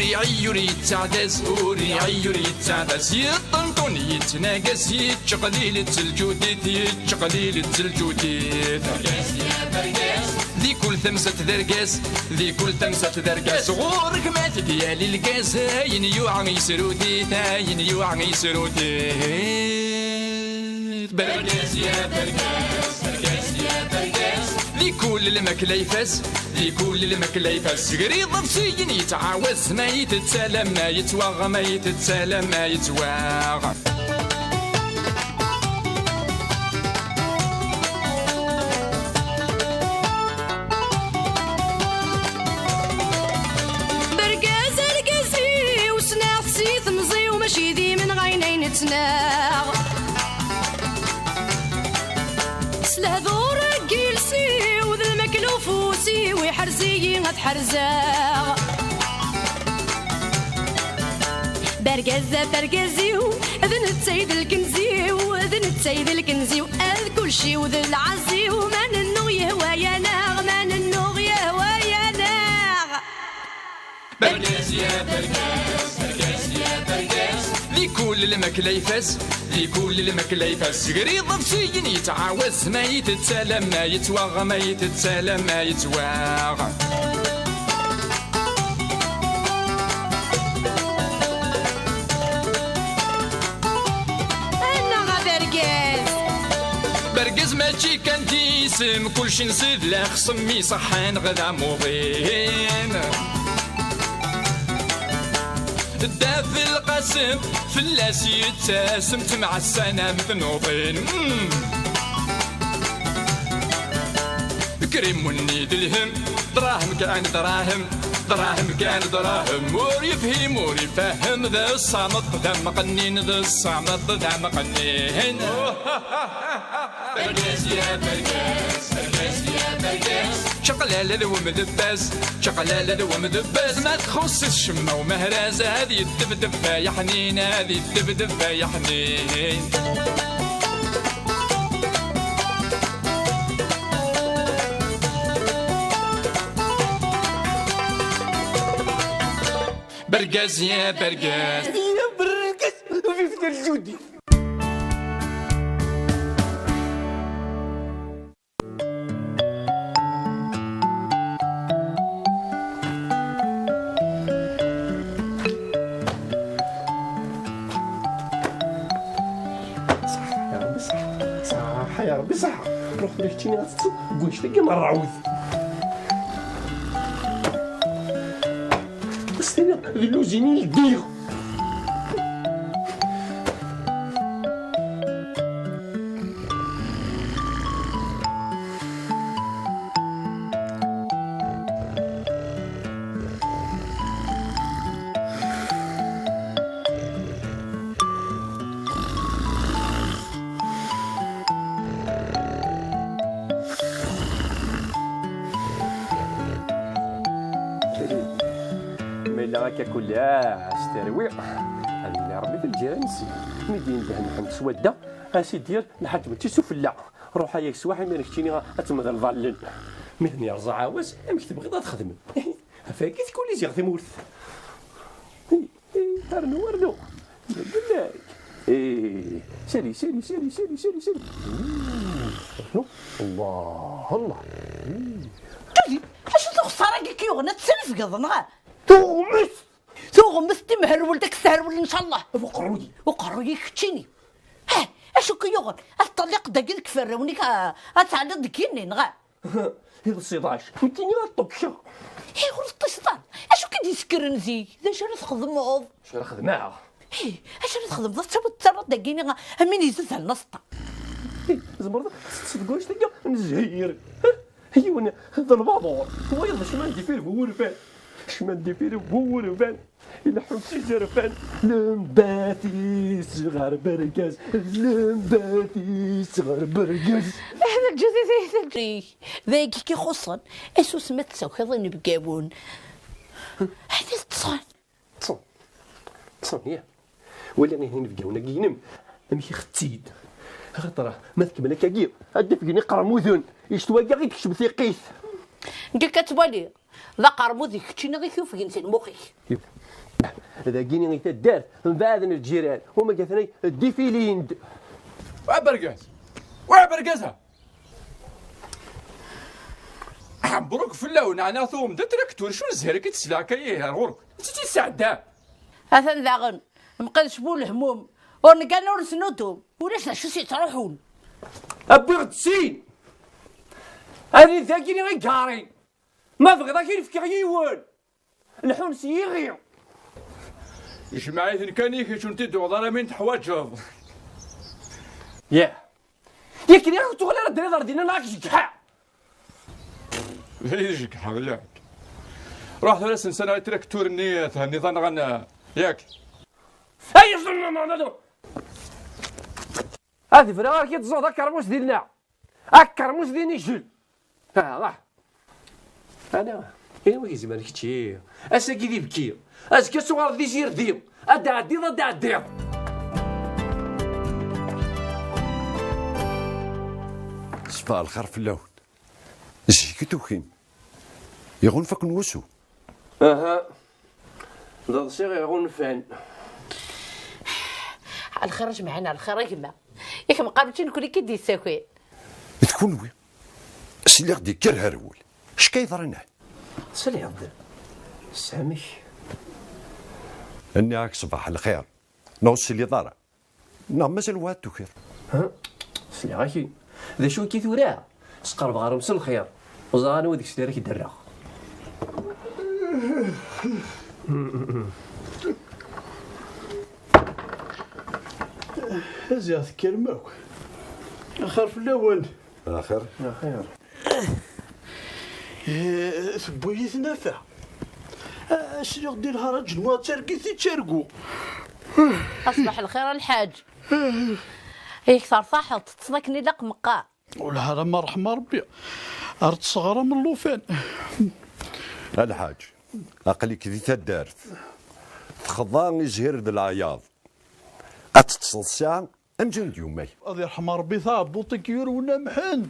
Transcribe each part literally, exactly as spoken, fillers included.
Iɛeyyu ur yettaɛdaz, ur iɛeyyu ur yettaɛdaz, yeṭṭenṭun yettnagas, yettqelil-itt lǧudit, yettqelil-itt lǧudit. Di kul tamsalt d argaz, di kul tamsalt d argaz, ɣur-k ma t-id-yali lgaz, ayen yuɛa yesrut-it, ayen yuɛa yesrut-it. Bergaz ya bergaz, bergaz ya bergaz. Di kul lmakla ifaz, di kul lmakla ifaz. Gri iḍebsiyen yettɛawaz, ma yettett alamma yettwaɣ, ma yettett alamma yettwaɣ. Bergaz argaz-iw, ssneɣ-t si temẓi-w, mačči d imenɣayen ay nettnaɣ. S lehdur n yiles-iw d lmakla ufus-iw, iḥrez-iyi ad ḥerzeɣ. Bergaz, bergaz-iw, d netta i d lkenz-iw, d netta i d lkenz-iw, ad kulci-w d lɛaz-iw, ma nennuɣ yehwa-yaneɣ, ma nennuɣ yehwa-yaneɣ. Bergaz ya bergaz, bergaz ya bergaz. Di kul lmakla ifaz, di kul lmakla ifaz. Gri iḍebsiyen yettɛawaz, ma yettett alamma yettwaɣ, ma yettett alamma yettwaɣ. Annaɣ a bergaz! Bergaz mačči kan d isem, kulci nsid la xsem iṣeḥḥan ɣ d amuḍin. Dda Belqasem fell-as yettasem, ttemɛassan am tnuḍin. Mm. Krim wenni d lhem, dṛahem kan dṛahem, dṛahem kan dṛahem, ur yefhim ur ifehhem, d ṣṣameṭ d amqennin, d ṣṣameṭ d amqennin. Bergaz ya bergaz, bergaz ya bergaz. Čaqlala d wemdebbaz, čaqlala d wemdebbaz, ma txuṣṣ-it ccemma umehraz, ad yeddebdeb ay aḥnin, ad yeddebdeb ay aḥnin. Bergaz ya bergaz. Ya bergaz, vive le Judi. Ṣaḥḥa ya Ṛebbi, ṣaḥḥa. Ṣaḥḥa ya Ṛebbi, ṣaḥḥa. Ruḥ tura keččini ad tetteḍ deg wannect-agi n ṛṛɛud. S-tiniḍ d lluzin i ldiɣ. Ma yella akka kulli, ah, s terwi, ad yili Ṛebbi d lǧiran-nsen. Mi d-yendeh Mḥend s wadda, a s-d-yerr lḥaǧ mačči s ufella. Ruḥ ay akswaḥ, imir keččini ad temmdeḍ allen. Mi ten-yerẓa ɛawaz, amek tebɣiḍ ad xedmen? Ɣef wagi tkuli ziɣ tamurt. Rnu, rnu. Yella. Eh, sali, sali, sali, sali, sali, sali. Rnu. Allah, Allah. Tagi, acu d uxeṣṣar-agi i k-yuɣen ad tesrefgeḍ, neɣ? Tuɣmest! Tuɣmest timherwelt ad k-therwel, ncallah. Ɣef uqerruy-i. Uqerruy-i keččini. Eh, acu k-yuɣen? Ad teṭṭalliqeḍ dagi deg iferrawen-ik, a-, ad tɛelliḍ deg yigenni, neɣ? Iḍes iḍac, nekkini ad ṭṭukkeɣ. Ayɣer ur teṭṭiseḍ ara? Acu k-id-yessekren zik? D acu ara txedmeḍ? Acu ara xedmeɣ? Hi, acu ara txedmeḍ? Ad tawiḍ tarraḍ dagi-ni am win yezzuzzalen aẓeṭṭa. Hi, tzemreḍ ad teṭṭseḍ deg wannect-agi n zzhir. Hi, yiwen d lbabuṛ. Twayeḍ cman difir bu wurfan. Cman difir bu wurfan. Ileḥḥu s izerfan, lembat-is ɣer bergaz, lembat-is ɣer bergaz. Taǧǧut-it, taǧǧut-it. D ayagi i k-ixuṣṣen, asusem ad tessakiḍ inebgawen. Anda ṭṭsen? Ṭṭsen. Ṭṭsen, ya. Wali ihi inebgawen-agi-inem, amek ixetti-d. Axaṭer ma tkemmel akkagi, ad d-afgen iqermuden, yectwa-agi i d-tekcem tiqqit. Nekk akka ttwaliɣ. D aqermud i keččini i k-yufgen si lmux-ik. Dagini i taddart, mbeɛd n lǧiran, uma gatnay ddifilin-d. Wa bergaz! Wa bergaz-a! Mbruk fell-awen, ɛni tuɣem-d atraktur, acu n zzher-agi i tesla akka ihi ar ɣur-, i tt-id-tesɛeddam? Atan daɣen, mqidec bu lehmum, ur neggan ur nesnudum, ulac d acu s-yettruḥun. Wwiɣ-d sin! Ad dagini i gari! Ma tebɣiḍ ad k-in-fkeɣ yiwen! Lḥun s yiɣi! Jmeɛ-iten kan i kečč, ur ten-id-tuɣeḍ ara mi ten-teḥwaǧeḍ. Yah! Yak, nniɣ ur tuɣal ara ddriḍ ar dinna neɣ ad k-jegḥeɣ! D ayen i jegḥeɣ, yak. Ruḥ tura sensen-aɣ i traktur-nni, thenniḍ-aneɣ, yak? Ay, ad ifreɣ ar k-id-ẓuɣ d akermus dinna! Akermus d inijel! Ah, ṛah! Ala, anwa i k-izemren kečči? Ass-agi d ibki, azekka ad tuɣaleḍ d izirdi, ad d-ɛeddiḍ, ad d-ɛeddiḍ! Ṣbaḥ lxir fell-awen. Zik i tukim. Iɣunfa-ken wusu. Aha. D aḍsi i ɣ-iɣunfan. Lxir a jemɛan, lxir a gma. Yak meqqar mačči nekkni i k-id-yessakin. D kunwi. Sliɣ-d yekker herwel. Acu akka yeḍran? Sliɣ-d. Ssamek. Nniɣ-ak ṣbaḥ lxir. Neɣ ur tesliḍ ara? Neɣ mazal ur tukiḍ? Ha? Sliɣ-ak-in. D acu-agi tura? Sqerbeɣ ɣer-m s lxir. Ur ẓriɣ anwa deg-s ara k-d-rreɣ. Ziɣ tekkrem akk. Axir fell-awen. Axir? Axir. Eh, tewwi-yi tnafa. Ah, sliɣ-d i lharaǧ n wa d targit i ttargu. Aṣbaḥ lxir a lḥaǧ. Yak tertaḥeḍ, teṭṭseḍ akken ilaq meqqar. Wellah ar ma ṛḥem Ṛebbi, ar ṭṭseɣ ara am llufan. A lḥaǧ, aql-ik di taddart. Texḍa izhir d leɛyaḍ. Ad teṭṭseḍ ssaɛa amzun d yumay. Ad irḥem Ṛebbi taɛebbuḍt-ik yurwen a Mḥend.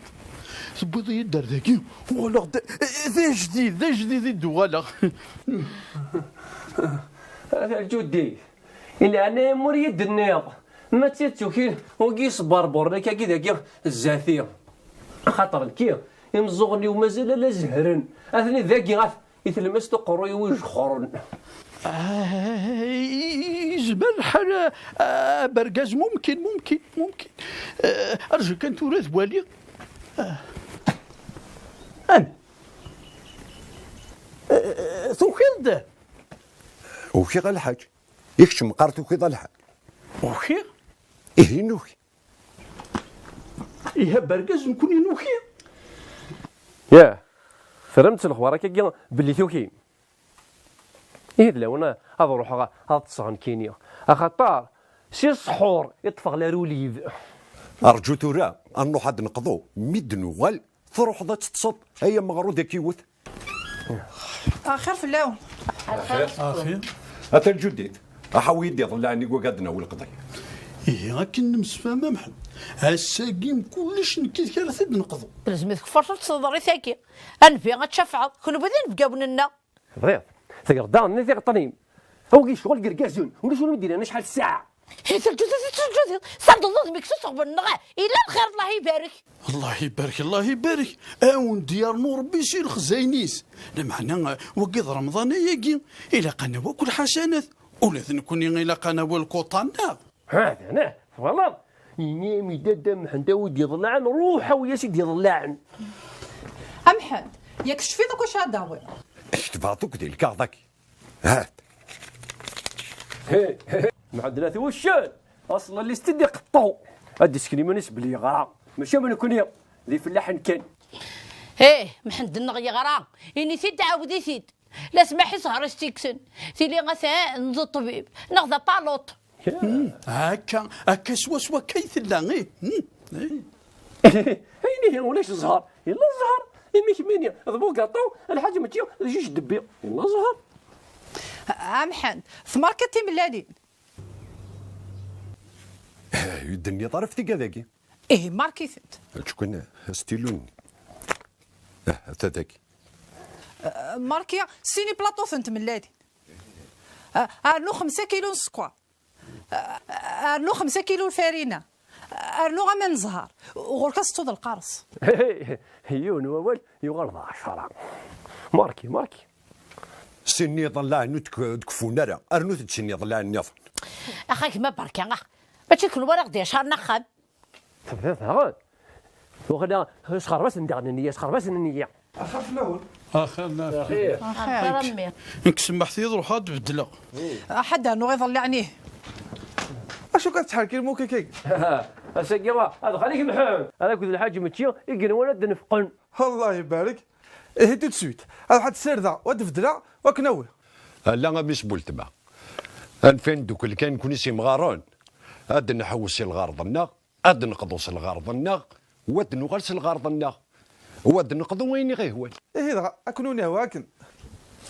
Tewwiḍ-iyi-d ar dagi, uɣaleɣ d, d ajdid, d ajdid i d-uɣaleɣ. A Lǧudit, i leɛnaya-m ur yi-d-tenniḍ ma d tidet ukin wigi yesberburen akkagi dagi zdat-i. Axaṭer nekki, imeẓẓuɣen-iw mazal ala zehren. Atni dagi ɣef i tlemmast uqerruy-iw ijexxren. Ah, yezmer lḥal, ah, abergaz, mumkin, mumkin, mumkin. Ah, arju kan tura ad waliɣ. Ah. Amen. Ah, tukiḍ-d? Ukiɣ a lḥaǧ. I kečč meqqar tukiḍ a lḥaǧ? Ukiɣ? Ihi nuki. Ihi abergaz, nekkni nuki. Yah, terram-tt lexbar akkagi belli tukim. Ihi d lawan ad ruḥeɣ ad ṭṭseɣ nekkini. Axaṭer si ṣṣḥur i ṭṭfeɣ larulid. Rǧu tura, ad nruḥ ad d-neqḍu. Mi d-nuɣal, truḥeḍ ad teṭṭseḍ. Ay ameɣrud ad k-iwet. Axir fell-awen. Axir. Ata Lǧudit, aḥawi-yi-d iḍellaɛen i wagad-nneɣ u leqḍi. Ihi akken nemsefham a Mḥend, ass-agi mkullec nekk d-, ara t-id-neqḍu. Telzem i tkeffart ur tettḍerrit-agi. A nnbi ad tcafɛeḍ, kenwi d inebgawen-nneɣ. Tebɣiḍ? Tegreḍ daɣen-nni tiɣeṭṭen-im. Awgi ccɣel n yergazen, ulac win i d-yennan acḥal ssaɛa. Hi telǧudiḍ, telǧudiḍ, sarded udem-ik s useɣwen-nneɣ, yella lxir, Allah ibarek. Allah ibarek, Allah ibarek. A wen-d-yernu Rebbi si lexzayen-is. Lameɛna, wagi d Remḍan ayagi, ilaq ad nawi akk lḥasanat. Ula d nekkni ilaq ad nawi lkuṭa-nneɣ. Ha, dana, twalaḍ? Ini-am-id a Dda Mḥend a wi d-iḍellaɛen, ruḥ awi-as i d-iḍellaɛen. A Mḥend, yak tecfiḍ akk acu ara d-awiḍ? Ketbeɣ-t akk di lkaɣeḍ-agi. Hat. Mḥend n At Wuccen, aṣlelli-s-t-id iqeṭṭu. Ad d-isken iman-is belli yeɣra. Mačči am nekkni, d ifellaḥen kan. Ih, Mḥend-nneɣ yeɣra. Ini-t-id, ɛawed-it-id. Lasmaḥ i zzher i s-tt-ikksen. Tili atan d ṭṭbib, neɣ d apaluṭ. Hmm, akka, akka swaswa akka i tella, ih. Hmm, ih. Ayen ihi ulac zzher, yella zzher. Imi kemmini d bugaṭu, lḥaǧ mačči d juj debbi, yella zzher. A Mḥend, tmerkiḍ timellalin. Ur d-tenniḍ ara ɣef tigad-agi. Ihi, mark-itent. Ečč kan astilun. Ah, ata dagi. Marki, sini plaṭut n tmellalin. Rnu xemsa kilu n sskeṛ. Rnu xemsa kilu n lfarina. Rnu aman n zzher. Ɣur-k ad tettuḍ lqaṛes. Yiwen wawal yuɣal d ɛecṛa. Marki, Marki. Sin iḍellaɛen ur d-keffun ara. Rnut-d sin iḍellaɛen nniḍen. Ax a gma, berka, ax. Mačči d kenwi ara ɣ-d-icaṛen axxam. Tebdiḍ daɣen? Waqila sxerbasen daɣen nniya, sxerbasen nniya. Axir fell-awen. Axir, axir. Axir. Nekk semmeḥt-iyi-d, ruḥeɣ ad d-beddleɣ. Aḥ, ad d-rnuɣ iḍellaɛen. Acu akka tettḥerkirem akka? Ass-agi, ad xali-k Mḥend, ad akked Lḥaǧ Mečči i yenwan ad d-nefqen. Allah ibarek. Ihi, tout de suite. Ad ḥad ssirdeɣ, wa d-beddleɣ, wa k-nawi. Ala a mmi-s n weltma. Anef ad neddukel kan nekni s imɣaren. Ad nḥewwes i lɣerḍ-nneɣ, ad neqḍu s lɣerḍ-nneɣ, wa d-nuɣal s lɣerḍ-nneɣ, wa d-neqḍu ayen i ɣ-ihwan. Ihi dɣa, ad ken-ur nehwa akken.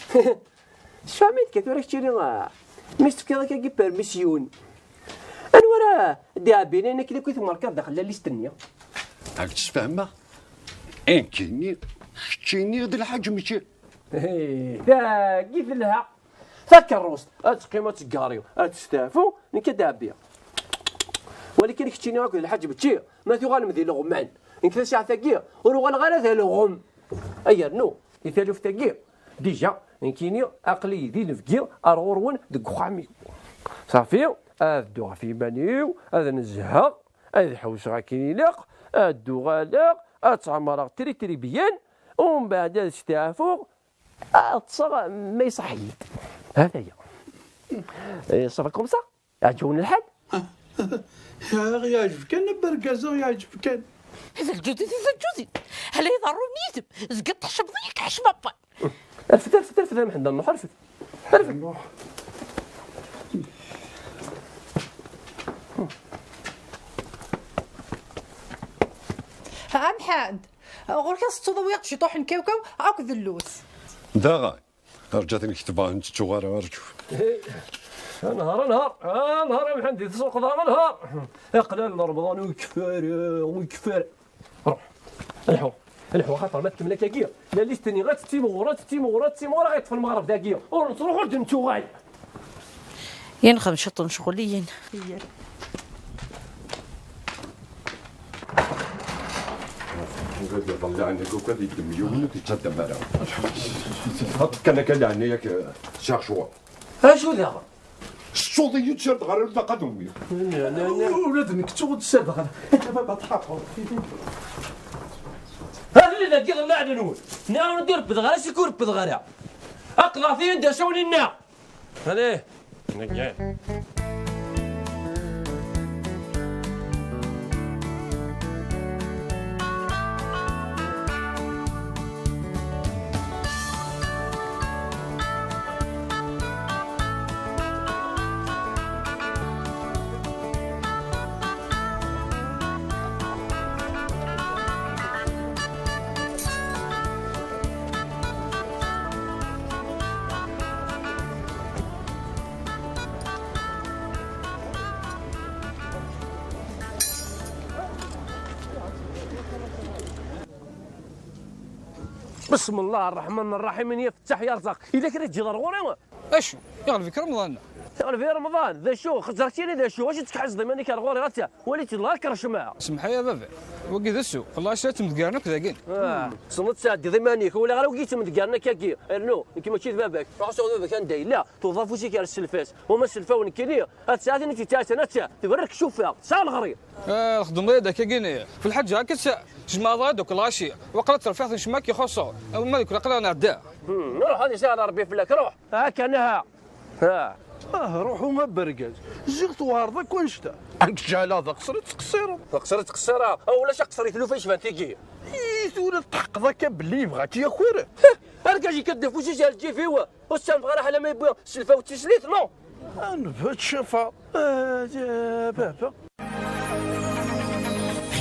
Tecfam-it kan tura keččini, ah, mi s-tefkiḍ akkagi permission. Anwa ara d-iɛebbin ayen akken akk i tmerkaḍ daxel la liste-nni? Ad k-d-sfehmeɣ. Nekkini, keččini d Lḥaǧ Mečči. Tagi telha. Takerrust ad teqqim ad teggar, ad testeɛfu, nekk ad d-ɛebbiɣ. Walakin keččini akked Lḥaǧ Mečči, ma tuɣalem d ileɣman, nekk tasaɛet-agi ur uɣaleɣ ara d alɣem. Ay rnu, i taluft-agi, déjà, nekkini aql-iyi d inebgi ar ɣur-wen deg uxxam-iw. Safi, ad dduɣ ɣef yiman-iw, ad nezheɣ, ad ḥewseɣ akken ilaq, ad d-uɣaleɣ, ad ttɛemreɣ très très bien, umbeɛd ad steɛfuɣ, ad ṭṭseɣ ma iṣaḥ-iyi-d. Hata-ya. Eh, ça va comme ça? Yeɛǧeb-wen lḥal? Yeɛǧeb kan, a bergaz, yeɛǧeb kan. D lǧudit, d lǧudit. Hala iḍerrun yid-m, zgiḍ tḥeccmeḍ-iyi, ḥecma ṭṭan. Rfed, rfed, rfed, a Mḥend, nruḥ, rfed. Rfed. A Mḥend, ɣur-k ad tettuḍ, awiɣ-d ciṭuḥ n kawkaw akked llut. Daɣen, rǧu ad ten-ketbeɣ, ur ttettuɣ ara, rǧu. Anhar, anhar, anhar, a Mḥend, di tsuq daɣen, anhar. Aql-aɣ n Remḍan ur ikeffi ara, ur ikeffi ara. Ruḥ, lḥu, lḥu, axaṭer ma tkemmel akkagi, la liste-nni ad tettimɣur, ad tettimɣur, ad tettimɣur, ad ɣ-yeṭṭef lmeɣreb dagi. Ur nettruḥ, ur d-nettuɣal. Yenxem ciṭ n ccɣel-iyin. Ula d iḍellaɛen akk ad yeddem yiwen, ur t-yettaddam ara. Ḥaṭ kan akka leɛnaya-k, sɛiɣ ccɣel. Acu daɣen? Teččuḍ-iyi-d sirdeɣ ɣer lbaq ad umiɣ. Ula d nekk ttuɣ-d sirdeɣ ɣer. Baba tḥaqeḍ. Hadi dagi ḍellaɛen-nwen. Nniɣ-awen ur rebbdeɣ ara, sik ur rebbdeɣ ara. Aqḍeɣ-t-iyi-d asawen-inna. Allez. بسم الله الرحمن الرحيم، يا فتاح يا رزاق. إذا كان تجي ضروري. Acu? Iɣleb-ik Remḍan? Iɣleb-iyi Remḍan, d acu? Xeẓẓreɣ-k-ini d acu? Acu tettkeḥḥiseḍ iman-ik ar ɣur-i? Ɣer ta, wali-tt-id lɣar kercmeɣ. Semmeḥ-iyi a baba, wagi d asu, wala acu ad tmedgaren akk dagin. Ah, tessneḍ ad tɛeddiḍ iman-ik, ur walaɣ ara wigi yettmedgaren akkagi. Rnu, nekk mačči d baba-k. Ruḥ sɛu baba-k anda yella, tuḍa afus-ik ar sself-as. Wama sself-awen nekkini, ad tesɛa tin i tt-yettɛassan, ad tt-, tberrek cuffa, tesɛa leɣri. Ah, txeddmeḍ-iyi-d akkagini. F lḥaǧa, akka tjemɛeḍ-aɣ-d akk lɣaci. Waqila d terfiɛt n ccmak ixuṣṣu. Ma d kul aql-aɣ nɛedda. Hmm, ruḥ ad isahel Rebbi fell-ak, ruḥ. Akka neha. Ha. Ah, ruḥu a bergaz. Ziɣ tweɛreḍ akk annect-a. Ad k-ǧeɛleɣ d aqṣer i tettqeṣṣireḍ. D aqṣer i ttqeṣṣireɣ? Ah, ulac aqṣer i tlufa yecban tigi. I tura tetḥeqqeḍ akka belli yebɣa ad tt-yaker? Argaz yekka-d afus-is ar lǧif-iw. Ur ssameɣ ara ḥala ma yewwi sselfa u tislit, non? Anba tcafeḍ, ah, ya baba.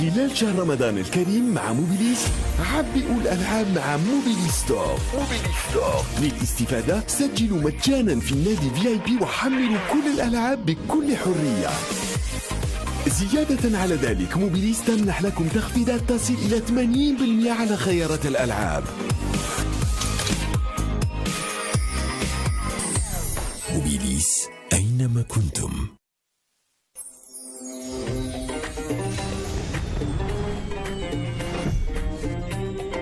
خلال شهر رمضان الكريم مع موبيليس، عبئوا الألعاب مع موبيليس ستور. موبيليس ستور. للاستفادة، سجلوا مجانا في النادي في آي بي وحملوا كل الألعاب بكل حرية. زيادة على ذلك، موبيليس تمنح لكم تخفيضات تصل إلى ثمانين بالمئة على خيارات الألعاب. Mobilis, أينما كنتم.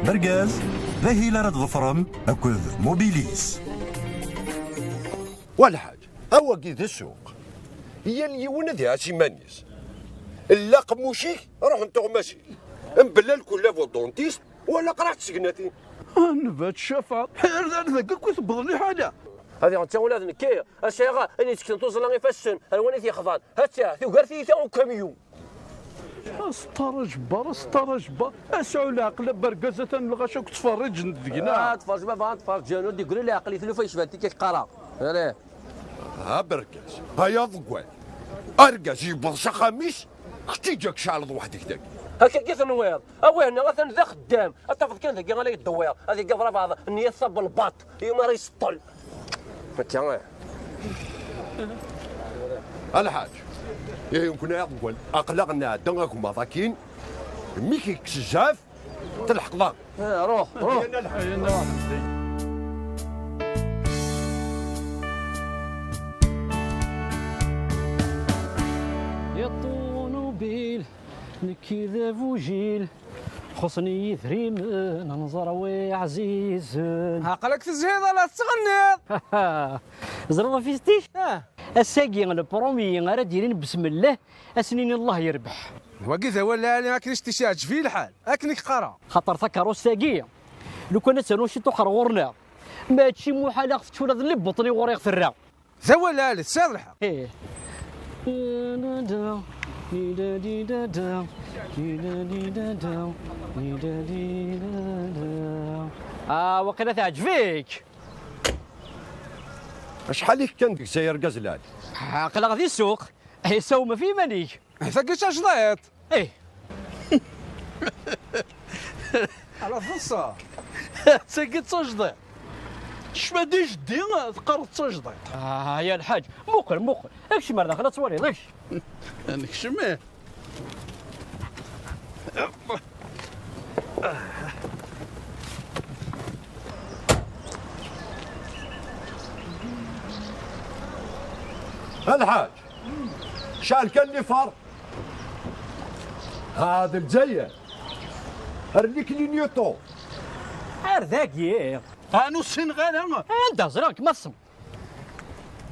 D argaz, d ahil ara tḍefrem akked Mobilis. Wa lḥaǧ, awagi d ssuq. Yal yiwen ad iɛass iman-is. Lla aqemmuc-ik, ruḥ n tuɣmas-ik. Mebla lkullab u ddentist, wala qraḥ d tsegnatin. Anba tcafeḍ, ar dagi akk i tewweḍ liḥala. Ad iɣenṭi ula d nekki, a sɛiɣ ayen yettekten tuẓla ifassen, ar wanit yexḍan. Hatta, tugar tiyita ukamyun. Aseṭṭar ajebbar, aseṭṭar ajebbar. Asɛu leɛqel a bergaz, atan lɣaci akk ttferriǧen deg-neɣ. Ah, tferǧ baba, tferǧen, ur d-yeggri leɛqel i tlufa yecban tikka qqareɣ. Ala. Ha bergaz, ha aḍeggal. Argaz yewweḍ s axxam-is, kečč i ǧak ceɛleḍ weḥd-k dagi. Akka i tenwiḍ? Awih-nni atan d axeddam. Ad tafeḍ kan dagi ala yeddewwiḍ. Ad igeḍ rabaḍ, nniya tabelbaṭ. Yumi ara iseṭṭel. Akka, eh. A lḥaǧ, ihi nekkni aḍeggal, aql-aɣ nɛedda agmaḍ akkin, mi k-yekkes zzɛaf, telḥeqḍ-aɣ. Eh, ruḥ, ruḥ. Ay, a lḥaǧ. Ay, a lḥaǧ. Ya ṭunubil, nekki d abujil, xuṣṣen-iyi idrimen, neẓra wi ɛzizen. Aql-ak tezhiḍ ala tettɣenniḍ. Ẓriḍ a fisti? Ah. Ass-agi, le premier ara d-yinin besmellah, ad s-nini Allah yerbeḥ. Wagi d awal lɛali, akken i s-t-iseɛǧeb i lḥal, akken i k-qqareɣ. Xaṭer takeṛṛust-agi, lukan ad ternu ciṭuḥ ɣer ɣur-neɣ, mačči muḥal ad ɣ-tečč ula d libuṭni ɣur-i ɣ-terra. D awal lɛali, tesɛiḍ lḥeqq. Ih. Ah, waqila teɛǧeb-ik. Acḥal i kkan deg-s ay argaz lɛali? Aql-aɣ di ssuq. Ih, sawem ɣef yiman-ik. Tagi d tajdiṭ. Ih. Ala teḍsa. Tagi d tajdiṭ. Tecma-d i jeddi, teqqareḍ d tajdiṭ. Ah, ya lḥaǧ, muqel, muqel. Kcem ar daxel ad twaliḍ, kcem. Nekcem, ih. A lḥaǧ, cɛel kan lifar. Ha d Lezzayer. Rni-k li Newton. Ar dagi. Anu ssineɣ ara. Anda ẓriɣ-k ma tessen.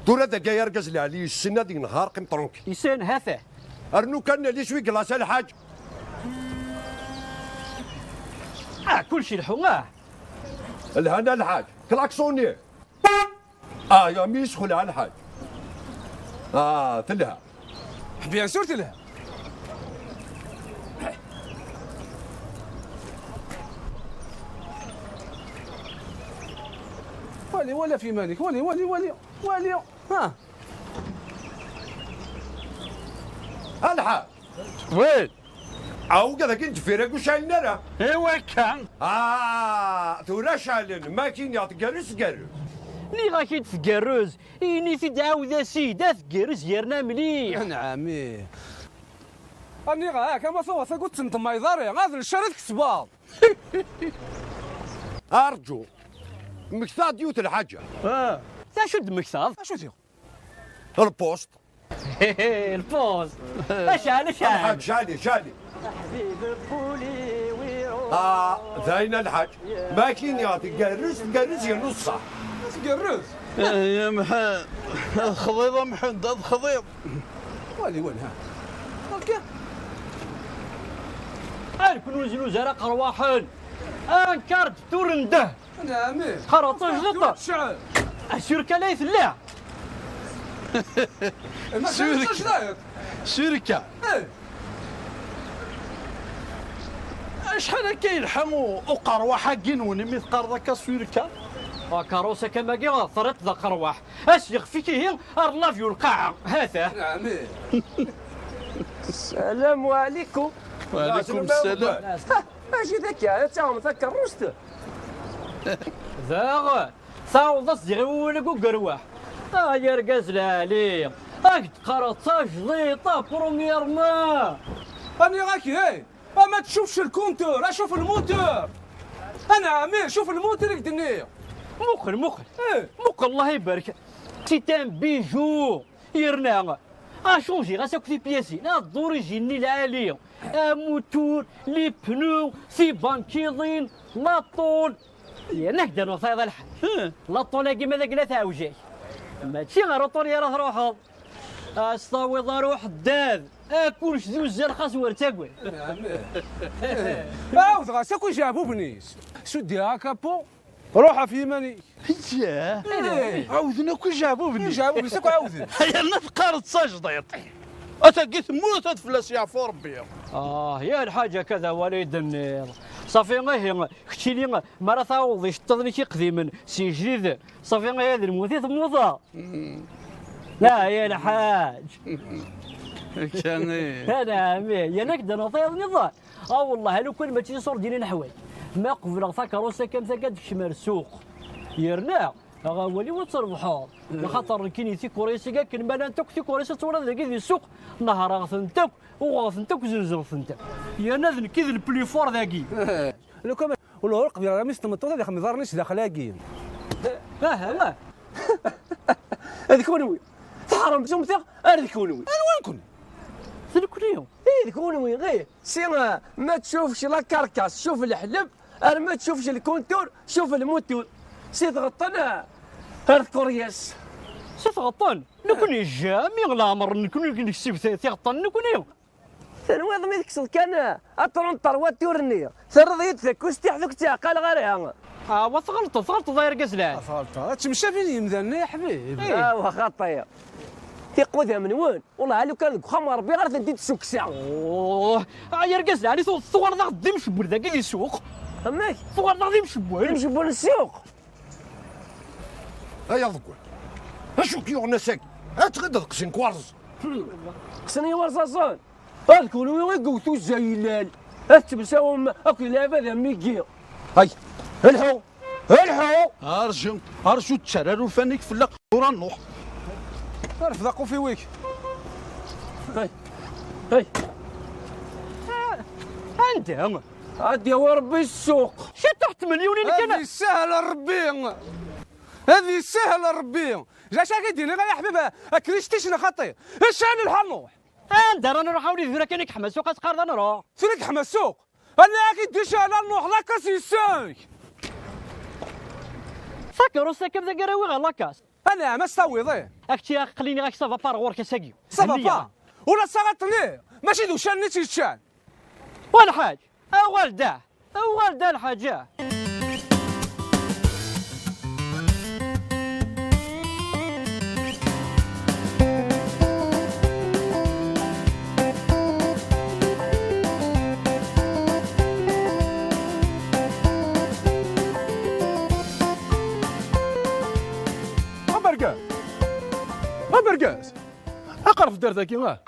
Tura dagi ay argaz lɛali, yessen ad yenheṛ, qqim tranquille. Yessen, ha-t-ah. Rnu kan les-wi glace a lḥaǧ. Ah, kullec ileḥḥu, ah. Lhan a lḥaǧ, klaksoni. Ah, ya mi yesxelɛa lḥal. Ah, telha. Bien sûr telha. Wali, wali ɣef yiman-ik, wali, wali, wali, wali. Ha. A lḥaǧ. Wi? Awg, ad akin deffir-agi ur ceɛlen ara. I wakka? Ah, tura ceɛlen, ma akin yaɣ tgerrez, tgerrez. Nniɣ-ak-id tgerrez, ini-t-id ɛawed-as-id, ad tgerrez yerna mliḥ. Anɛami. Aniɣ-ak, ama tuɣeḍ-t-agi ur tt-tendemmayeḍ ara, ad lccer i tkesbeḍ. Arǧu, mmektaɣ-d yiwet n lḥaǧa. Ah. D acu d-temmektaḍ? Acu diɣ? Lpuṣt. Lpuṣt. Acɛal, acɛal. Lḥaǧ, cɛali, cɛali. Ah, d ayen a lḥaǧ. Ma akin yaɣ tgerrez, tgerrez yernu ṣṣeḥ. Tgerrez? Eh, ya Mḥend, ad xḍiḍ a Mḥend, ad xḍiḍ. Wali, wali, ha. Akka. Ar kun ur zluz ara qerwaḥen. Ankar d turendeh. Neɛmi. Qqareɣ d tajdiṭ. Tecɛel. Asirka la tella. Surka. Surka. Eh. Acḥal akka yelḥa u-, uqerwaḥ-agi-nwen imi teqqareḍ akka surka? Akeṛṛus akka magi, terriḍ d aqerwaḥ. As yexf-ik ihi, ar llavyu lqaɛa. Hata. Neɛmi. Salam ɛlikum. Wa ɛlikum salam. Ha, acu d akka, ad taɣem takeṛṛust? Daɣ, tɛawdeḍ-as diɣ i wawal-agi ugerwaḥ. Ay argaz lɛali, ad k-d-qqareɣ d tajdiṭ, premièrement. Aniɣ-ak, hey, ama tcuf lkuntur, acuf lmutur. Anɛami, cuf lmutur i k-d-nniɣ. Muqel, muqel. Eh. Muqel, Allah ibarek. C'est un bijou. Yerna acanjiɣ-as akk tipyasin, ad d-orijin-nni lɛali, amutur, les pneus, tibankiḍin, la tôle. Yerna ak-d-anuɣ tayeḍ a lḥaǧ. La tôle-agi ma d agla teɛwej-ak. Mačči ɣer uṭuli ara truḥeḍ. Ad s-tawiḍ ar uḥeddad. A kullec d uzzal xas wer ttagad. Ɛawdeɣ-as akk ijeɛbuben-is. Suddiɣ akapu. Ruḥ ɣef yiman-ik. Ih. Ɛawden akk ijeɛbuben-is. Ijeɛbuben-is akk ɛawden. Yerna teqqareḍ d tajdiṭ. Atagi temmut ad fell-as yeɛfu Rebbi. Ah, ya lḥaǧ akka d awal i d-tenniḍ. Ṣafi ihi, keččini mi ara taweḍ iceṭṭiḍen-ik iqdimen s ijdiden, ṣafi ihi d lmut i temmuteḍ. La, ya lḥaǧ. Akka ihi. Anɛam, yerna ak-d-anuɣ tayeḍ niḍen. Ah wellah, a lukan mačči d iṣurdiyen i neḥwaǧ. Ma qebleɣ takeṛṛust-agi am tagi ad d-tekcem ar ssuq. Yerna, aɣ awal-iw ad trebḥeḍ. Axaṭer nekkini tikuṛisin akken ma llant akk tikuṛisin twalaḍ dagi di ssuq, nehṛeɣ-tent akk, uɣeɣ-tent akk, zzenzeɣ-tent akk. Yerna d nekk i d le plus fort dagi. Lukan ur qbileɣ ara mi s-tmeṭṭut ad ixdem iḍarren-is daxel-agi. Aha, wah. D kunwi. Tḥeṛṛem s umtiɣ ar d kunwi. Anwa nekkni? D nekkni. Ih, d kunwi, ih. Si, eh, ma tcufec la carcasse, cuf leḥleb, arma tcufec lkuntur, cuf lmutur. Si tɣeṭṭen, eh, ar tkuryas. Si tɣeṭṭen? Nekkni jamais, leɛmer nekkni neksib ti-, tiɣeṭṭen nekkni. Tenwiḍ mi tekkseḍ kan, eh, aṭrunṭer watur-nni, terreḍ-iyi-d takustiḥt ur k-ttɛeqqaleɣ ara. Awa tɣelṭeḍ, tɣelṭeḍ ay argaz lɛali. Tɣelṭeḍ, ad ttemcabin yimdanen ay aḥbib. Awa xaṭi. Tiqudam-nwen, wellah a lukan deg uxxam n Ṛebbi ara tent-id-ssukkseɣ. Ay argaz lɛali, tuɣaleḍ-aɣ-d d imcebbwen dagi di ssuq. Amek? Tuɣaleḍ-aɣ d imcebbwen. D imcebbwen n ssuq. Ay aḍeggal, acu k-yuɣen ass-agi? Ad tɣideḍ qqsen-k warẓ. Qqsen-iyi warẓaẓen. Ad kunwi i yewwet uzzaylal. Ad temsawem akk d lɛibad am wigi. Ay, lḥu, lḥu! Arju, arju ttara alufan-ik fell-aɣ tura nruḥ. Rfed aqufiw-ik. Ay, ay. Anda? Ad yawi Rebbi ssuq. Ciṭuḥ tmelyunin kan. Ad yessahel Rebbi. Ad yessahel Rebbi. Jac ak-id-iniɣ ay aḥbib, akken ictic neɣ xaṭi. Icɛel lḥal nruḥ. Anda ara nruḥ a wlidi, tura kan i yeḥma ssuq ad teqqareḍ ad nruḥ. Tura i yeḥma ssuq? Ala ak-id-icɛel ad nruḥ lakas yes-k. Takeṛṛust akka d agarawi ɣer lakas. Anɛam, ad s-tawiḍ, ih. Ak-tt-aql-iniɣ-ak ça va pas ɣur-k ass-agi. Ça va pas? Ula d saɣaṭ-nni, mačči d uccan-nni i tt-yeččan. Wa lḥaǧ, uɣal-d ah, uɣal-d a lḥaǧa. Abergaz! Abergaz! Aqreb-d ar dagi, ah!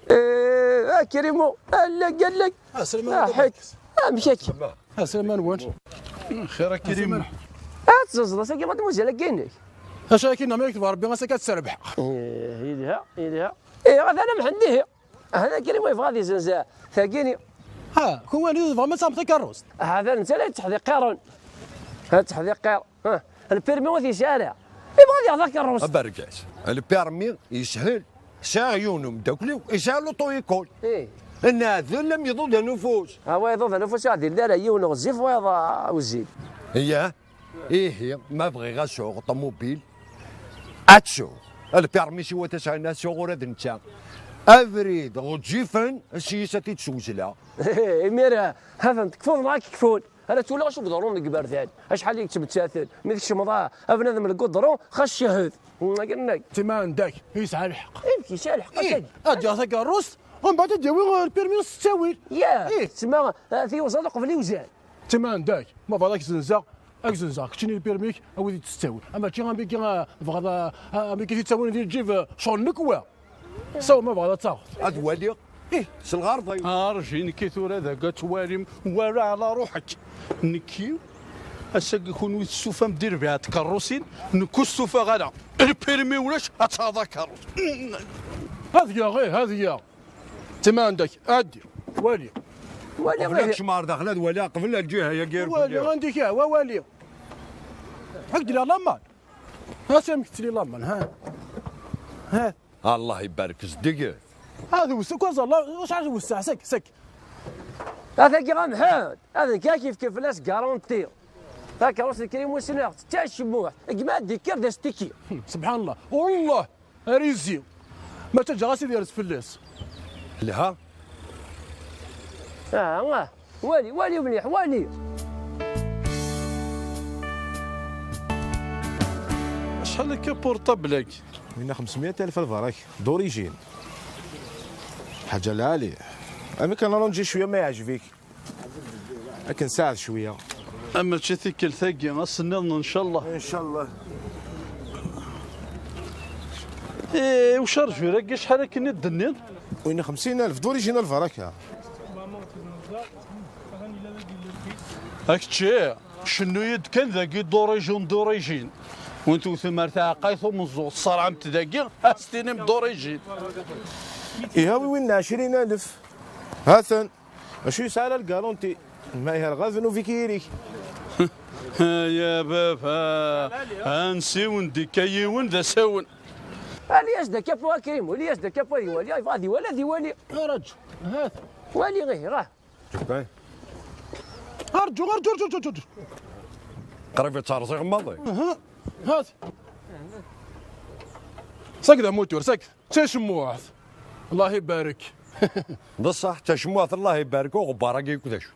Eh, a Kirimu, allag, allag! Ah, Selman, ah, ḥek. Amek akka? Ah, Selman, wan? Xir a Kirimu. Ad tezzenzeḍ ass-agi, ma d-mazal akka-inek. Acu akka-nni, ma yekteb Rebbi, ass-agi ad tt-rebḥeɣ. Eh, yelha, yelha. Eh, atan a Mḥend, ihi. Hada Kirimu yebɣa ad yezzenz tagini. Ha, kunwi tebɣam ad tesɛam takeṛṛust? Hada netta la yetteḥdiqiṛen. La yetteḥdiqiṛ. Lpirmi ur t-yesɛi ara. Yebɣa ad yaɣ takeṛṛust. Abergaz, lpirmi yeshel. Sɛiɣ yiwen umeddakel-iw yesɛa luṭu-ikul. Ih. Neɛdel am iḍudan ufus. Awa iḍudan ufus ur ɛdilen ara, yiwen ɣezzif wayeḍ wezzil. Yah. Ihi, ma bɣiɣ ad sɛuɣ ṭumubil, ad sɛuɣ. Lpirmi siwa tasɛina ad sɛuɣ ula d netta. Abrid ɣezzifen, s yis ad t-id-swezleɣ. Imir, ha-ten tekfuḍ neɣ ad k-kfun. Ara tt-waliɣ acu yeḍrun deg iberdan, acḥal i yettmettaten. Mi tkecmeḍ a, a bnadem deg uḍru, xas cehhed. Agi nnek. Tima anda-k, yesɛa lḥeqq. Imek yesɛa lḥeqq ass-agi? Ad yaɣ takeṛṛust, umbeɛd ad d-yawi lpirmi s ttawil. Yah, tima, tiyuẓaḍ uqbel iwzan. Tima anda-k, ma bɣiɣ ad k-zenzeɣ, ad k-zenzeɣ, keččini lpirmi-k, awi-t s ttawil. Ama mačči am wigi, tebɣiḍ am wigi t-ittawin di lǧib, ccɣel-nnek wa. Sawa ma bɣiḍ ad taɣeḍ. Ad waliɣ. Ih, s lɣerḍ-iw. Arji nekki tura dagi ad twalim, wala ɛla ruḥek. Nekki, ass-agi kunwi testufam-d irbiɛ tkeṛṛusin, nekk ur stufaɣ ara. Lpirmi ulac, ad taɣeḍ akeṛṛus. Ad yaɣ, ih, ad yaɣ. Tima ɛendek, ɛeddi, wali. Wali. Qbel ad kecmeɣ ar daxel ad waliɣ qbel lǧiha-yagi. Wali, ɛendek, ah, wa wali. Ḥek-d la laman. Ha-t amek tettili laman, ha? Ha? Allah ibarek, zeddiget. Ad wes-, kul ẓalla, wacḥal wesseɛ, sek, sek. Ataki a Mḥend, ad nekk ad k-yefk fell-as garanti. Takeṛṛust n Krim Wesnaɣ, tečča acemmuḥ, gma ad d-yekker d astiki. Subḥan Allah, wallah, ar izzi. Ma ttaǧǧaɣ-as ad yerz fell-as. Lha. Ah, ah. Wali, wali mliḥ, wali. Acḥal akka portable-agi? Winna خمسمية ألف البرك، d'origine. حاجة لعالي. أما كان رونجي شوية ما يعجبك. لكن ساعد شوية. أما ماشي تيكل ثاقي، أسنان إن شاء الله. إن شاء الله. إيه، وش أرجو لك؟ شحال كني الدنيا؟ وين خمسين ألف، d'origine البركة. هاك تشي، شنو يد كان ذاكي d'origine، d'origine. وانتو ثمار تاع قايث ومزوغ، الصرعمت ذاكي، أستينم d'origine. إيه، هاوي وين عشرين ألف. هاثن. ماشي يسعى على الكالونتي. ما هي الغاز نو فيكيري. يا بابا، أنسي وندي كيون ذا سون. الياس دا كابو كريم، الياس دا كابو يوالي، يبغى ذي ولا ذي والي. يا رجل، هات. والي غيه، راه. شوف كاين. أرجو، أرجو، أرجو، أرجو، أرجو. قريب يتعرض يغمض. أها. هات. ساكت يا موتور، ساكت. تشموعت. الله يبارك. بصح تشموعت الله يبارك، وغبارة كي كذا شو.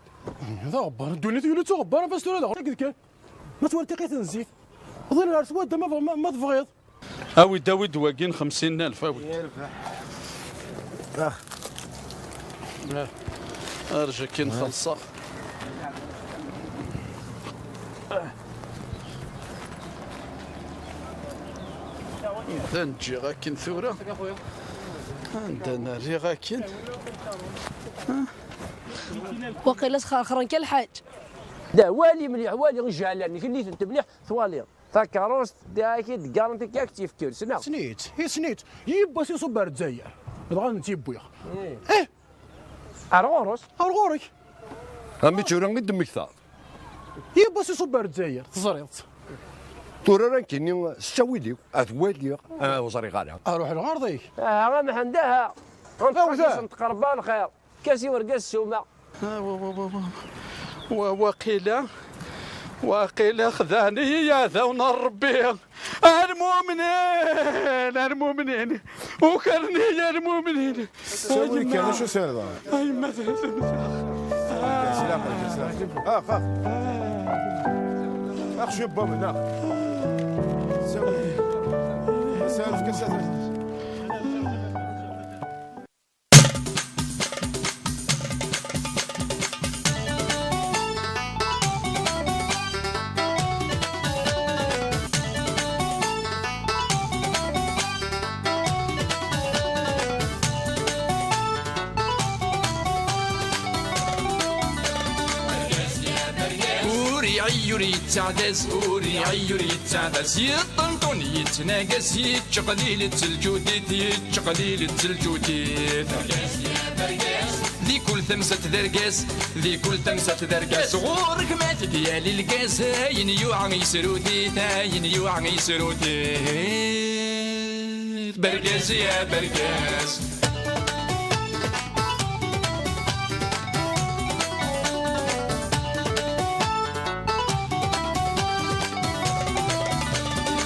هذا غبارة، الدنيا تولي غبارة، بس تولي هذا. ساكت كان. ما تولي تقيت نزيف. ظل العرس واد ما، ما، ما تبغيض. أوي داوي دواقين خمسين ألف، أوي. آه. آه. أرجع كي نخلصها. إذا نجي غاكين ثورة. عندنا ري غاكين. وقيلا تخرخرن كالحاج. لا، والي مليح، والي غير جعلان، خليت انت مليح، توالي. Takeṛṛust, d-, akid garanti-k ak-tt-yefk, sneɣ. Snit, i snit. Yiwwas iṣubb ar Dzayer. Dɣa netta yewwi-ɣ. Eh. Ar ɣur-s? Ar ɣur-k. Am i tura i d-temmektaḍ. Yiwwas iṣubb ar Dzayer, teẓriḍ-tt. Tura ara nekkini s ttawil-iw, ad waliɣ, ah, ur ẓriɣ ara. Aruḥ lɣerḍ-ik. Aha, a Mḥend, aha. Awt-, ah. Nṭeq-as, nṭeq Rebbi lxir. Kasi urgaz ssuma. Ah, wa, wa, wa, wa. Wa, waqila, waqila xedɛen-iyi yiɛdawen n Ṛebbi. A lmumnin, a lmumnin. Ukren-iyi a lmumnin. Sawi kan, acu sirda? Ay, ma d-, d-, d-, ah. Ax, ax. Ax, jebba mneɣ. Sawi. Sawi, efk-as. Ur iɛeyyu, ur yettaɛdaz, ur iɛeyyu, ur yettaɛdaz. Yeṭṭenṭun, yettnagas, yettqelil d teljudit, yettqelil d teljudit. Di kul tamsalt d argaz, di kul tamsalt d argaz. Ɣur-k ma tegyal lgaz, ayen yuɛa yesrudit, ayen yuɛa yesrudit. Bergaz ya bergaz.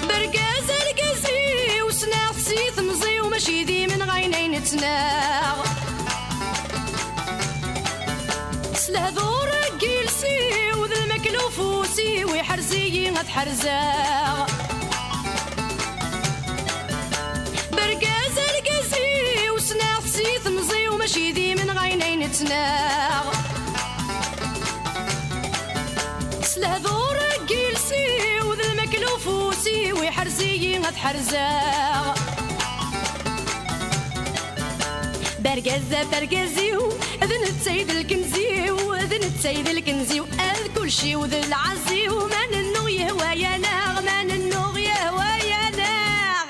Bergaz argaz-iw, ssneɣ-t si temẓi-w, mačči d imenɣi ayen ay nettnaɣ. S lehdur n yiles-iw d lmakla ufus-iw, iḥrez-iyi ad ḥerzeɣ. Bergaz argaz-iw, ssneɣ-t si temẓi-w, mačči d imenɣi ayen ay nettnaɣ. S lehdur n yiles-iw d lmakla ufus-iw, iḥrez-iyi ad ḥerzeɣ. Bergaz ɣef argaz-iw, d netta i d lkenz-iw, d netta i d lkenz-iw, ad kulci-w d lɛaz-iw, ma nennuɣ yehwa-yaneɣ, ma nennuɣ yehwa-yaneɣ.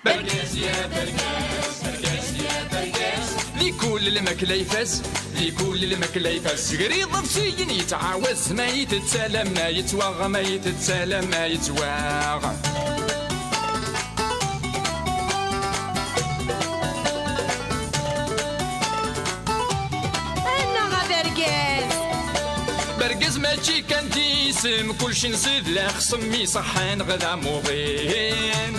Bergaz ya bergaz, bergaz ya bergaz. Di kul lmakla ifaz, di kul lmakla ifaz. Gri iḍebsiyen yettɛawaz, ma yettett alamma yettwaɣ, ma yettett alamma yettwaɣ. Argaz mačči kan d isem, kulci nzid lexṣem iṣeḥḥan ɣer d amuḍin.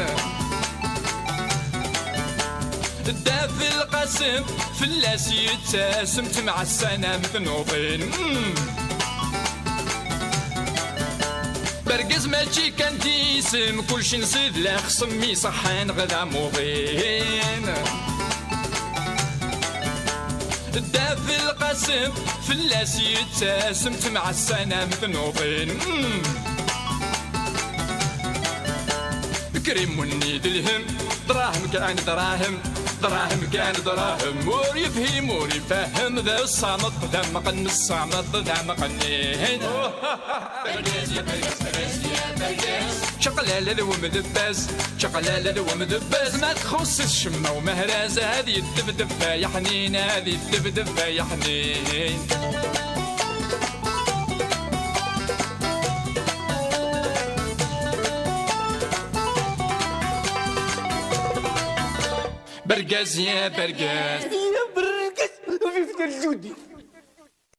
Dda Belqasem, fell-as yettasem, ttemɛassan am tnuḍin. Mm. Argaz mačči kan d isem, kulci nzid lexṣem iṣeḥḥan ɣer d amuḍin. Dda Belqasem, fell-as yettasem, ttemɛassan am tnuḍin. Mm. Krim wenni d lhem, dṛahem kan dṛahem, dṛahem kan dṛahem. Ur yefhim, ur ifehhem, d ṣṣameṭ d amqen, ṣṣameṭ d amqen. Čaqlala d wemdebbaz, čaqlala d wemdebbaz. Ma txuṣṣ-it ccemma umehraz, ad yeddebdeb ay aḥnin, ad yeddebdeb ay aḥnin. Bergaz ya bergaz. Ya bergaz, vive le Judi.